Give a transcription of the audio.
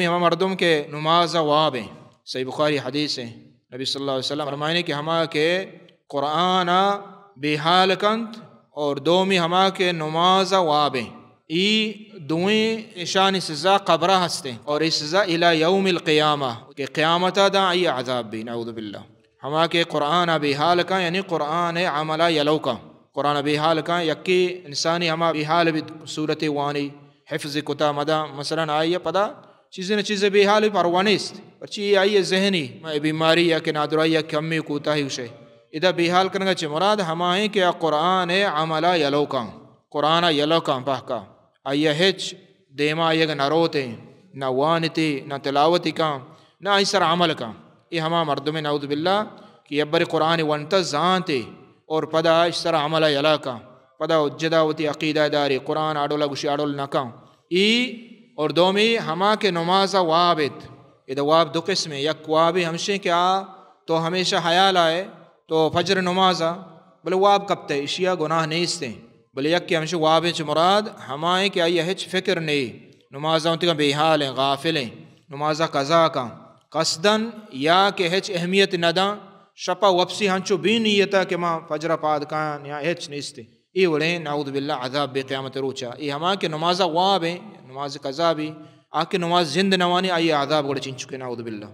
ہما مردم کہ نماز ءَ واب ایں، صحیح بخاری حدیث ایں، نبی صلی اللہ علیہ وسلم فرمائنی کہ ہما کہ قرآن ءَ بے حال کنت اور دومی ہما کہ نماز ءَ واب ایں، ای دوئیں اشانی سزا قبر ءَ ہستیں اور ای سزا الی یوم القیامہ، کہ قیامت ءَ داں آئی عذاب بی، نعوذ باللہ۔ ہما کہ قرآن ءَ بے حال کن، یعنی قرآن ءِ عمل ءَ یلو کن۔ قرآن ءَ بے حال کن، یکے انسانی ہما بے حال بی، سورتے وانی، حفظ کتا مداں، مثلاً آئی ءَ پدا چیزے نہ چیزے بے حال بی، پرواہ نیست۔ پرچی آئی ءِ ذہنی بیماری یا کہ نادراہی یا کمی کوتاہی گوشے۔ ادا بے حال کنگ ءَ چہ مراد ہما ایں کہ آ قرآن ءِ عمل ءَ یلو کن، قرآن ءَ یلو کن پہکا۔ آئی ءَ ہچ دیما آئی ءَ نہ روتیں، نہ وانتی، نہ تلاوتی کن، نہ آئی سر عمل کن۔ اے ہما مردمے نعوذ باللہ کہ یبرے قرآن ونت زانتے اور پدا آئی سر عمل یلا کن، پدا حجت ءَ وتی عقیدہ داری، قرآن آڈولا گوشی آڈول نہ کن۔ ای اور دومی ہما کہ نماز ءَ واب ایت۔ ادا واب دو قسم ایں، یک وابے ہمشیں کہ آ تو ہمیشہ حیال آئے تو فجر نماز ءَ، بلے واب کپتے، اشیا گناہ نیستیں۔ بلے یک کہ ہمشہ وابیں چہ مراد ہمائیں کہ آئی ءَ ہچ فکر نے، نماز ءَ وتیگاں بے حال ایں، غافل ایں، نماز ءَ قضا کن، قصداً یا کہ ہچ اہمیت نہ داں، شپ ءَ وپسی ہنچو بے نیت ءَ کہ ما فجر ءَ پاد کایاں یا ہچ نیستیں۔ اے وڑیں نعوذ باللہ عذاب بی قیامت روچا۔ اے ہما کہ نماز ءَ واب ایں، نماز قضا بی، آ کہ نماز زند نہ وانی، آئی ءِ عذاب گڑا چنچکے نعوذ باللہ۔